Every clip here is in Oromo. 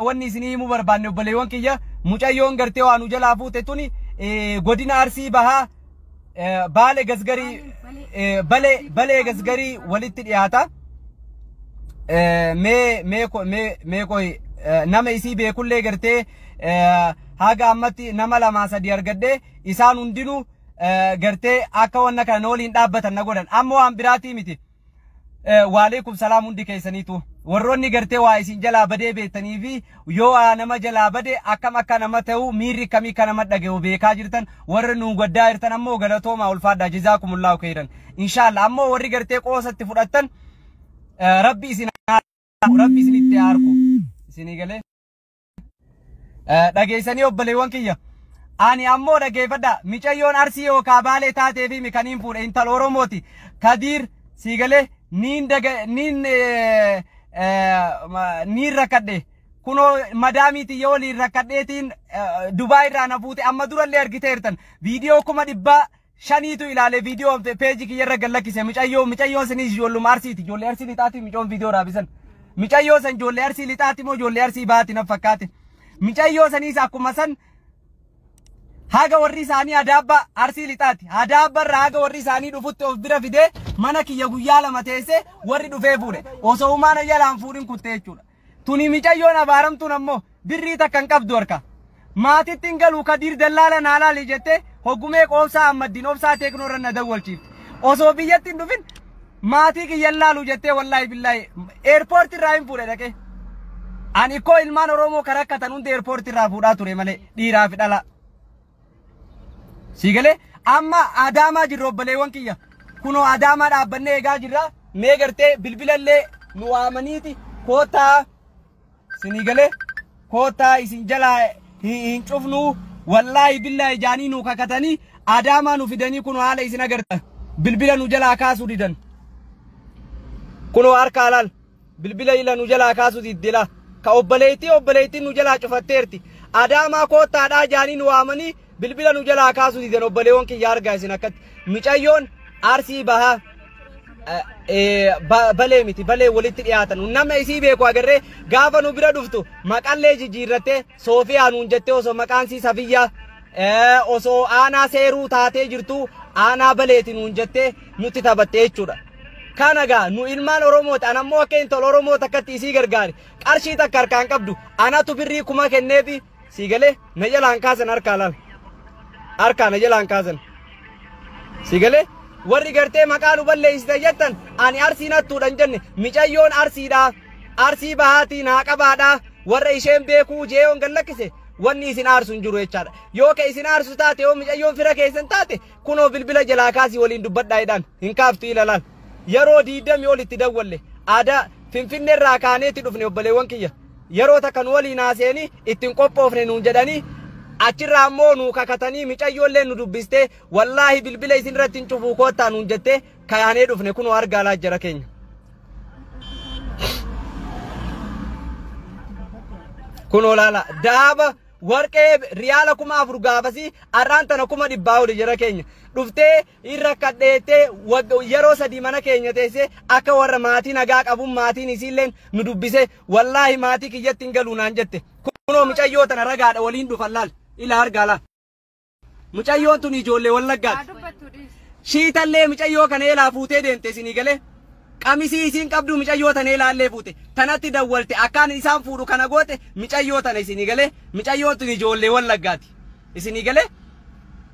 Wanni isinii himuu barbaanne, obboleewwan kiyya, mucayyoon gartee waa nu jalaa fuute tuni godina Arsii Bahaa, Baale Gasgarii, Balee Gasgarii walitti dhiyaata. Mee mee mee mee qoy, nama isii beekullee gartee haga ammatti nama lamaa sadi argadhe, isaan hundinuu gartee akka wanna kana waliin dhaabbatan na godhan. Amma waan biraatii miti. Waalaikum salaam. Hundi keessaniitu warroonni gartee waa isin jalaa badee beektanii fi yoo waa nama jalaa bade akkam akka nama ta'u, miirri kamii akka nama dhaga'u beekaa jirtan, warri nu gaddaa jirtan ammoo galatoomaa, ulfaadhaa, jazaakumullahu khairan, inshallah. Ammoo warri gartee qoosatti fudhattan, rabbi isin rabbi isinitti harku isinii galee dhageessanii, obboleewwan kiyya. Ani ammoo dhageeffadha, micayyoon Arsii yookaa Baalee taatee fi mikaniin fuudhe intala Oromooti. Kadiir sii galee niin daga niin niin rakkadhe, kunoo madaamiiti yoo waliin rakkadheetiin Dubaay irraa na fuute. Amma durallee argiteertan, viidiyoo 500,000tu ilaale, viidiyoo peejii kiyya irra gallakkise. Mucayyoo mucayyoon sanis ijoolluma Arsiiti, ijoollee Arsii Lixaati. Mucayyoon viidiyoo raabisan, mucayyoo san ijoollee Arsii Lixaati moo ijoollee Arsii Bahaati na fakkaate. Mucayyoo saniis akkuma san haga warri isaanii Adaabba, Arsii Lixaati, Adaabba irraa haga warri isaanii dhufutti of bira fidee mana kiyya guyyaa 2 teesse. Warri dhufee fuudhe, osoo humaana jalaan fuudhin kutte jechuudha. Tuni micayyoon abaaramtuun ammoo birrii takka hin qabdu, harka. Maatitti hin galu, Kadiir dallaala naa laali jettee hoggumee qoobsaa Ammaddiin Obsaa Teeknoo irra na dawwalchiifte. Osoo biyyatti hin dhufin maatii kiyya laalu jettee, wallaahi billaahi, eerpoortii irraa hin fuudhe dhaqee. Ani koo ilmaan Oromoo kan rakkatan hundi eerpoortii irraa fuudhaa ture malee, dhiiraa fi dhalaa. Siigalee amma Adaamaa jirra, obboleewwan kiyya. Kunoo Adaamaa dhaabbannee eegaa jirra. Mee gartee bilbilallee nu waamaniiti, koottaa sinii galee, koottaa isin jalaa hin cufnu, wallaahi billaahi jaanii nu kakatanii Adaamaa nu fidanii, kunoo haala isin agarta. Bilbila nu jalaa kaasuu didan. Kunoo harka alaal bilbila ila nu jalaa kaasuu diddila. Ka obboleettii obboleettiin nu jalaa cufatteerti. Adaamaa koottaadhaa jaanii nu waamanii bilbila nu jalaa kaasuu didan. Obboleewwan kiyya, argaa isin akkatti micayyoon Arsii Bahaa, Balee miti, Balee walitti dhiyaatan, nama isii beeku agarree gaafa nu bira dhuftu maqallee jijjiirrattee Soofiyaa nuun jettee, osoo maqaan sii Safiyyaa, osoo aanaa seeruu taatee jirtu aanaa Baleeti nuun jettee nutti taphatte jechuudha. Kana gaa nu ilmaan Oromooti, an ammoo akka intala Oromoo takkatti isii gargaari. Qarshii takka harkaan qabdu, anatu birrii 1000 kenneefi sii galee na jalaan kaasan, harkaa laal. Harkaa na jalaan kaasan. Sii galee warri gartee maqaa nu balleessite jettan, ani Arsiin hattuudha hin jenne. Micayyoon Arsiidha. Arsii Bahaatii naa qabaadha. Warra isheen beekuu jeeyoon gallakkise, wanni isin aarsu hin jiru jechaadha. Yoo ka isin aarsu taate, yoo micayyoon fira keessan taate, kunoo bilbila jalaa kaasii waliin dubbadhaa jedhaan, hin kaaftu ilalaan. Yeroo 20 ol itti dawwalle, aadaa Finfinnee irraa kaaneetti dhufne, obboleewwan kiyya. Yeroo takka nu waliin haaseenii ittiin qophoofne nuun jedhanii, achirraa ammoo nu kakatanii, micayyoollee nu dubbistee, wallaahi bilbila isin irratti hin cufuu, koottaa nuun jettee kaanee dhufne. Kunoo argaa laa jara keenya. Kunoo laala, daaba warqee riyaala 4000 gaafasii, har'aan tana 100,000 oli, jara keenya. Dhuftee irra kadheettee yeroo 3 mana keenya teessee, akka warra maatii nagaa qabuun maatiin isiilleen nu dubbise, wallaahi maatii kiyyatti hin galuu naan jette. Kunoo mucayyoo tana ragaadha, waliin dhufan laal, ila argaa laal. Mucayyoon tun ijoollee Wallaggaati. Shiitallee mucayyoo kana eelaa fuutee deemte isinii galee. Qamisii isiin qabdu mucayyoo tana eelaallee fuute. Tanatti dawwalte, akkaan isaan fuudhu kana goote mucayyoo tana isinii galee. Mucayyoon tun ijoollee Wallaggaati. Isinii galee.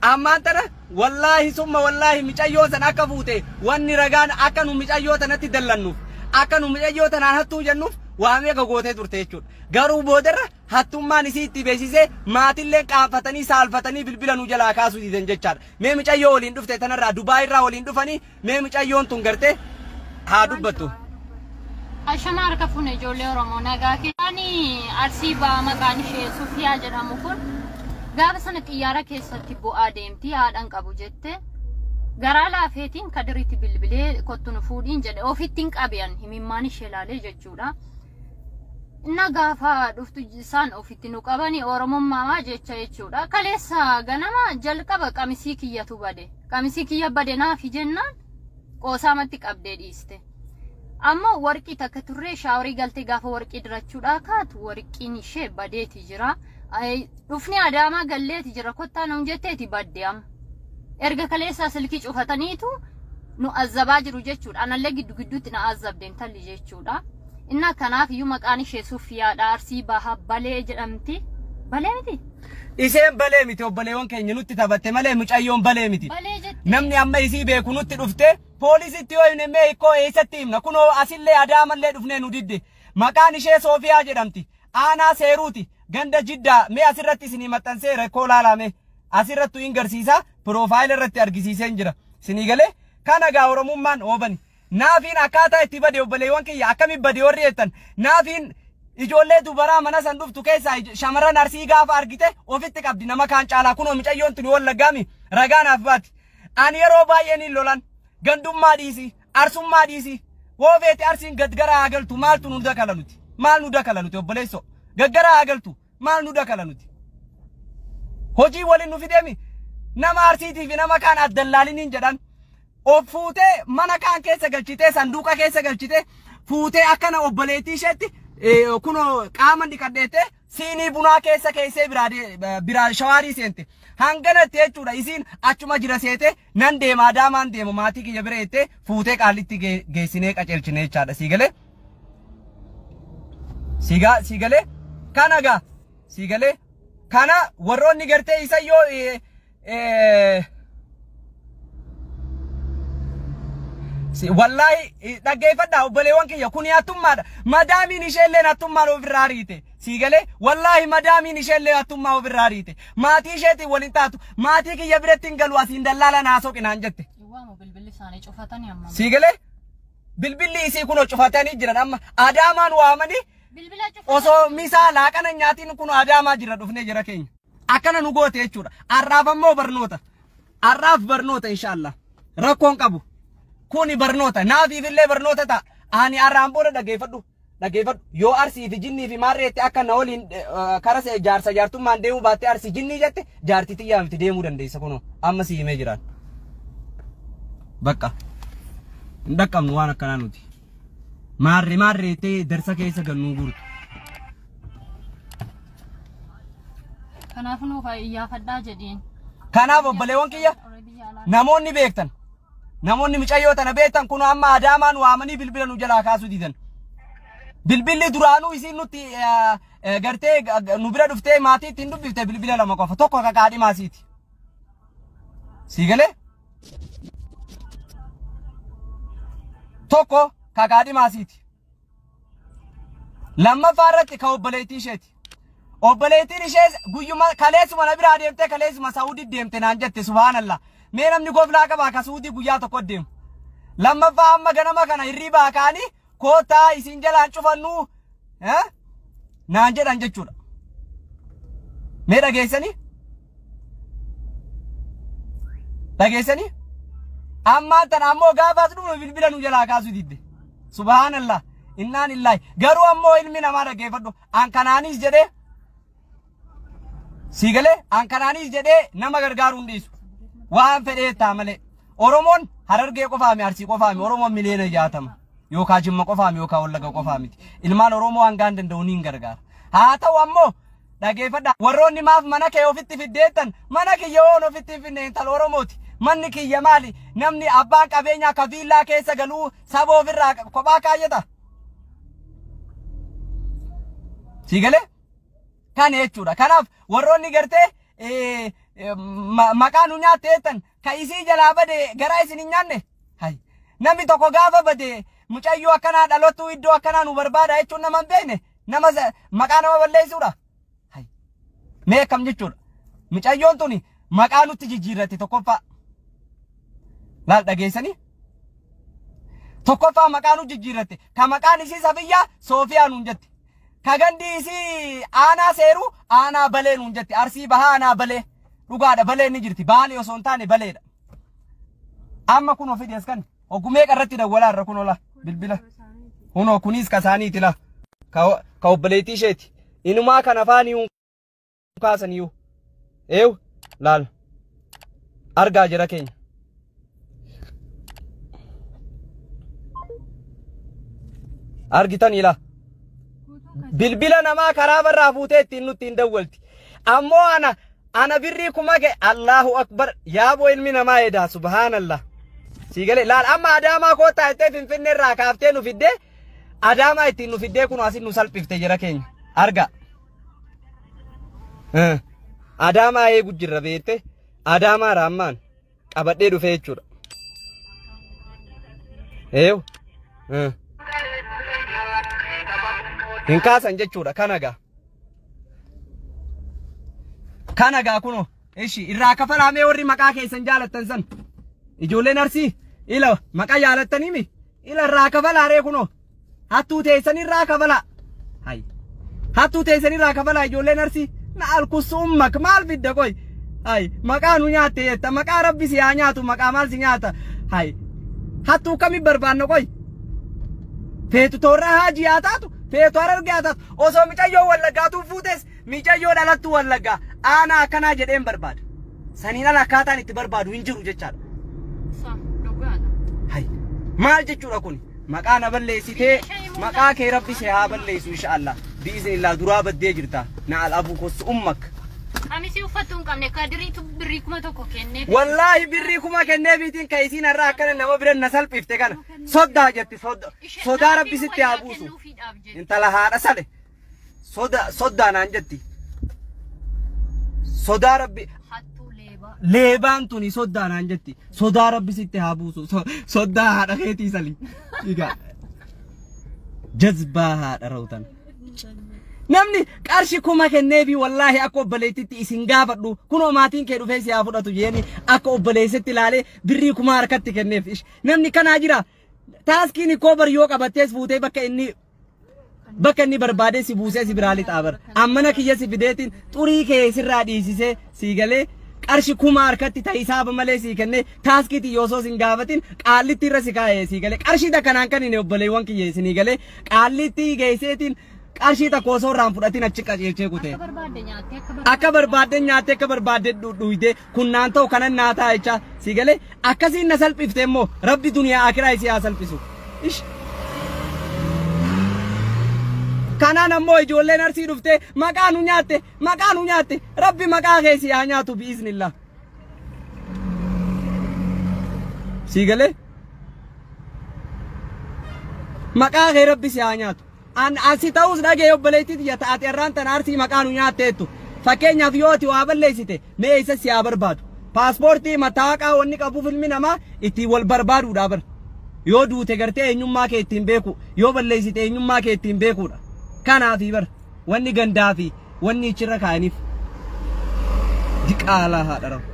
Ammaan tana wallaahi summa wallaahi, mucayyoon san akka fuute wanni ragaan, akka nu mucayyoo tanatti dallannuuf, akka nu mucayyoo tanaan hattuu jennuuf waa meeqa gootee turte jechuudha. Garuu boodarra hattummaan isii itti beeksisee, maatilleen qaanfatanii saalfatanii bilbila nu jalaa kaasuu didan jechaadha. Mee mucayyoo waliin dhufte tanarraa, Dubaay irraa waliin dhufanii, mee mucayyoon tun gartee haa dubbattu. Ashama, harka fuune ijoollee Oromoo, nagaa keessanii? Arsii Ba'aa, maqaan ishee Sufiyaa jedhamu kun gaafa sana xiyyaara keessatti bu'aa deemti, haadhan qabu jette. Garaa laafeetiin Kadiritti bilbilee kottu nu fuudhiin jedhe, ofitti hin qabiyan himimmaan ishee ilaalee jechuudha. Inna gaafa dhuftu isaan ofitti nu qabanii Oromummaa jecha jechuudha. Kaleessa ganama jalqaba qamisii kiyyatu bade. Qamisii kiyya bade naafi jennaan qoosaamatti qabdee dhiiste. Amma warqii takka turree shaaworii galtee gaafa warqii dirachuudhaa kaatu warqiin ishee badeeti jira. Dhufni Adaamaa galleeti jira kottaa nuun jetteeti badde amma. Erga kaleessaa silkii cufataniitu nu azzabaa jiru jechuudha. Anallee giddu gidduutti na azzabde intalli jechuudha. Inna kanaaf iyyuu maqaan ishee Sufiyaadha. Arsii Bahaa Balee jedhamti. Balee miti? Isheen balee miti obboleewwan keenya nutti taphatte malee mucayyoon balee miti. Balee jetti. Namni amma isii beeku nutti dhufte poolisitti yoo himne mee hikkoo eessatti himna kunoo asillee Adaamallee dhufnee nu didde. Maqaan ishee Soofiyaa jedhamti. Aanaa Seeruuti. Ganda Jiddaa mee asirratti isinii maxxansee rakkoo laalame asirrattu hin garsiisa piroofaayila irratti argisiiseen jira. Isinii galee kana gaa Oromummaan oobani. Naafiin akkaataa itti bade obboleewwan kiyya akkamitti bade warri jettan naafiin ijoollee dubaraa mana san dhuftu keessaa shamarran Arsii gaafa argite ofitti qabdi nama kaan caalaa kunoo mucayyoon tuni Wallaggaami ragaa naaf baati. Ani yeroo baay'ee niin lolan gandummaa dhiisi arsummaa dhiisi woofeeti Arsiin gaggara haa galtu maaltu nu dakala nuti maal nu dakala nuti obboleessoo gaggara haa galtu maal nu dakala nuti. Hojii waliin nu fideemi nama Arsiitii fi nama kaan addallaaliniin jedhan of fuutee mana kaan keessa galchitee sanduuqa keessa galchitee fuutee akkana obboleettii isheetti kunoo qaama dhiqadheette siinii bunaa keessa keessee biraa shawaarii seente hanganatti jechuudha isiin achuma jira seete nan deema Adaamaan deemu maatii kiyya bira jettee fuutee qaallitti geessinee qaceelchine jechaadha sii galee sii galee kana gaa sii galee kana warroonni gartee isa yoo wallaahi dhaggeeffadhaa obboleewwan kiyya kuni hattummaadha. Madaamiin isheellee hattummaan ofirraa ariite. Sii galee wallaahi madaamiin isheellee hattummaa ofirraa ariite. Maatii isheetiin waliin taatu maatii kiyya biratti hin galu asiin dallaala naa soqinaan jette. Waamu bilbilli isaanii cufatanii amma. Sii galee bilbilli isii kunoo cufatanii jiran amma Adaamaan waamanii Bilbila cufatanii. Osoo misaa laaqana nyaatiin kun Adaamaa jira dhufnee jira keenya. Akkana nu goote jechuudha. Har'aaf ammoo barnoota. Har'aaf barnoota inshaallah. Rakkoon qabu. Kuni barnoota. Naafiif illee barnoota ta'a. Ani har'aan booda dhaggeeffadhu. Dhaggeeffadhu. Yoo Arsii fi jinnii fi maarreetti akka na waliin kara jaarsa jaartummaan deemuu baattee Arsii jinnii jette jaartii xiyyaa miti deemuu dandeessa kunoo. Amma si himee jiraan. Bakka. Hin dhaqqabnu waan akkanaa nuti. Maarree maarreettee darsa keessa gannuu guurtu. Kanaaf nuuf iyyaafadhaa jedhiin. Kanaaf obboleewwan kiyya namoonni beektan namoonni mucayyoo tana beektan kun amma Adaamaan waamanii bilbila nu jalaa kaasuu didan. Bilbilli duraanuu isiin nutti gartee nu bira dhuftee maatii ittiin dubbifte bilbila lama qofa tokko akka kaadhimaa siiti. Sii galee? Tokko kakaadhimaa siiti. Lammaffaa irratti ka obboleettii isheeti. Obboleettiin ishee guyyuma kaleessuma na biraa deemtee kaleessuma Saawudii deemte naan jette subhaanallah. Mee namni goflaa qabaa ka Saawudii guyyaa tokko deemu. Lammaffaa amma ganama kana hirribaa ka'anii koottaa isin jalaan cufannuu naan jedhan jechuudha. Mee dhageessanii? Dhageessanii? Ammaan tana ammoo gaafaas dhufnu bilbila nu jalaa kaasuu didde. Subhaanallah. Innaan illaahi. Garuu ammoo ilmi namaa dhaggeeffadhu. An kanaanis jedhee sii galee an kanaanis jedhee nama gargaaruu hin dhiisu. Waan fedhee taa malee. Oromoon Harargee qofaami Arsii qofaami Oromoon miliyoona 60 yookaan Jimma qofaami yookaan Wallaga qofaa miti. Ilmaan Oromoo hangaan danda'u ni gargaara. Haa ta'u ammoo dhaggeeffadha. Warroonni maaf mana kee ofitti fiddeettan mana kiyya oon ofitti hin finne intala Oromooti. Manni kiyya maali? Namni abbaan qabeenyaa ka viillaa keessa galuu saba ofirraa kophaa kaayyata. Sii galee? Kana jechuudha. Kanaaf warroonni gartee maqaa nu nyaatte jettan ka isii jalaa bade garaa isin hin nyaanne. Hay. Namni tokko gaafa bade mucayyoo akkanaa dhalottuu iddoo akkanaa nu barbaada jechuun nama hin beekne nama maqaa nama balleessuudha. Hay. Mee akkam jechuudha. Mucayyoon tuni maqaa nutti jijjiirratti tokkoffaa. Laal dhageessanii? Tokkoffaa maqaa nu jijjiirratte. Ka maqaan isii Safiyyaa Soofiyaa nuun jette. Ka gandi isii aanaa seeruu aanaa balee nuun jette. Arsii bahaa aanaa balee. Dhugaadha balee ni jirti. Baalee osoo hin taane baleedha. Amma kun ofii dhiyees kan ogumee qarratti dawwalaa irra kun ola bilbila. Kunoo kunis ka isaaniiti la. Ka obboleettii isheeti. Inumaa kan afaanii kaasaniyyuu. Eew laal. Argaa jira keenya. Argitan ila. Bilbila namaa karaa barraa fuutee ittiin nutti hin dawwalti. Ammoo ana birrii kuma ke Allahu akbar yaaboo ilmi namaa edaa subhaanallah. Siigalee laal amma Adaamaa koottaa jettee Finfinnee irraa kaaftee nu fiddee Adaamaa ittiin nu fiddee kun asin nu salphifte jira keenya. Arga. Adaamaa eegu jirra beekte Adaamaa raammaan qabadhee dhufee jechuudha. Eew. Hin kaasan jechuudha kana gaa. Kana gaa kunoo ishi irraa kafalaamee warri maqaa keessan jaalattan san. Ijoolleen Arsii ila maqaa jaalattaniimi ila irraa kafalaaree kunoo hattuu teessan irraa kafalaa. Hay. Hattuu teessan irraa kafalaa ijoolleen Arsii na alkusummak maal fidda qoy. Hay maqaa nu nyaatte jetta maqaa rabbi si haa nyaatu maqaa maal si nyaata. Hay hattuu kami barbaanna qoy. Feetu toorraa haajii haa taatu feetu Harargee haa taatu osoo micayyoo Wallaggaatuu fuutes micayyoo dhalattuu Wallaggaa aanaa akkanaa jedheen barbaada. Saniin ala akkaataan itti barbaadu hin jiru jechaadha. Hay maal jechuudha kun maqaa na balleessitee maqaa kee rabbi si haa balleessu inshaallah biiznillah duraa baddee jirta na al abuu kos ummak. Qamisii uffattuu hin qabne kadiriitu birrii 1000 kennee. Wallaahi birrii 1000 kennee biitiin ka isiin irraa akkana nama bira na salphifte kana soddaa jetti sodaa rabbi sitti haa buusu. Intala haadha sale soddaa naan jetti. Sodaa rabbi leebaan tuni soddaa naan jetti. Sodaa rabbi sitti haa buusu. Soddaa haadha keetii sali. Egaa jazbaa haadha rawtan. Namni qarshii 1000 kenneefi wallaahi akka obboleettitti isin gaafadhu kunoo maatiin kee dhufee si haa fudhatu jeeni akka obboleessitti ilaalee birrii 1000 harkatti kenneef. Namni kanaa jira taaskiin koo bar yoo qabattees fuutee bakka inni barbaadee si buusee si biraa lixaa bar. Ammana kiyya si fideetiin xurii kee sirraa dhiisisee sii galee qarshii 1000 harkatti ta'isaaba malee sii kennee taaskiitii yoo osoo sin gaafatin qaallitti irra si kaa'ee sii galee qarshii takkanaan kan inni obboleewwan kiyya isinii galee qaallitti geesseetiin qarshii takka osoo irraan fudhatin achi qajeelchee kute. Akka barbaadde nyaatte akka barbaadde dhuyde kunnaan ta'u kanan naa ta'a jecha sii galee akkasiin na salphifte immoo rabbi duniyaa akiraa isii haa salphisu. Ish. Kanaan ammoo ijoolleen Arsii dhuftee maqaa nu nyaatte rabbi maqaa kee si haa nyaatu biiznillah. Sii galee maqaa kee rabbi si haa nyaatu. An asi ta'us dhagee obboleettii tiyya taate irraan tan Arsii maqaa nu nyaatteettu. Fakkeenyaaf yoo ati waa balleessite mee isa si haa barbaadu. Paaspoortii mataaqaa wanni qabuuf ilmi namaa ittiin wal barbaaduudha bar. Yoo duute gartee eenyummaa kee ittiin beeku yoo balleessite eenyummaa kee ittiin beekuudha. Kanaafi bar wanni gandaa fi wanni ichirra kaa'aniif diqaalaa haadha rabu.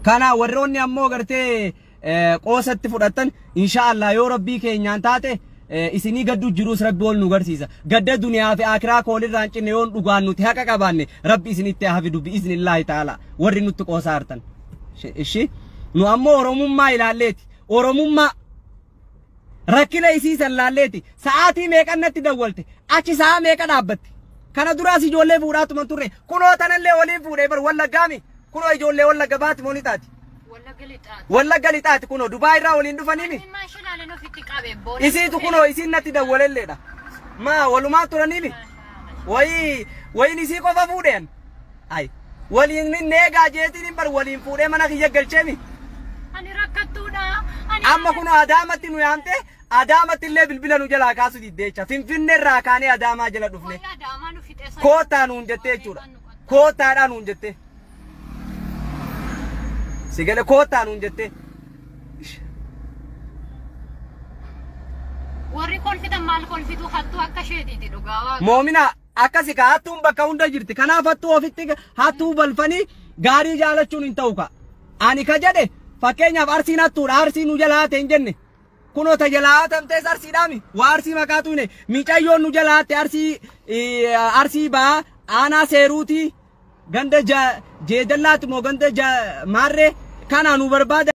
Kana warroonni ammoo gartee qoosatti fudhatan inshaallah yoo rabbii keenyaan taate isinii gaddu jirus rabbi ol nu garsiisa. Gadda duniyaa fi akiraa koolirraa hin cinne yoon dhugaan nuti haqa qabaanne rabbi isinitti haa fidu biiznillaahi ta'ala warri nutti qoosaa hartan. Ishi nu ammoo Oromummaa ilaalleeti. Oromummaa rakkina isii san laalleeti. Sa'aatii meeqa natti dawwalte achi sa'a meeqa dhaabbatte. Kana duraas ijoollee fuudhaatuma turre kunoo tanallee waliin fuudhee bar Wallaggaami kunoo ijoollee Wallagga baati moo ni taati. Wallagga lixaati kunoo Dubaay irraa waliin dhufaniimi. Isiitu kunoo isiin natti dawwalelleedha. Maa walumaa turaniimi. Wayiin isii qofa fuudheen. Ay waliin neegaa jeetiin bar waliin fuudhee mana kiyya galcheemi. Ani rakkattuudha. Amma kunoo Adaamatti nu yaamte Adaamatti illee bilbila nu jalaa kaasu diddee jecha Finfinnee irraa kaanee Adaamaa jala dhufne. Koottaa nuun jettee jechuudha. Koottaadhaa nuun jettee. Sigale koottaa nuun jettee. Warri kolfitan maal kolfitu hattuu akka isheetiiti dhugaa waaqa. Moomina akkasi ka hattuun bakka hunda jirti. Kanaaf hattuu ofitti hattuu balfanii gaarii jaalachuun hin ta'u ka. Ani ka jedhe fakkeenyaaf Arsiin hattuudha Arsii nu jalaa haate hin jenne. Kunoo ta jalaa hatamtees Arsiidhaami. Waa Arsii maqaatu hine. Micayyoon nu jalaa hatte Arsii ba'aa aanaa seeruutii ganda jeedallaati moo ganda maarree kana nu barbaada.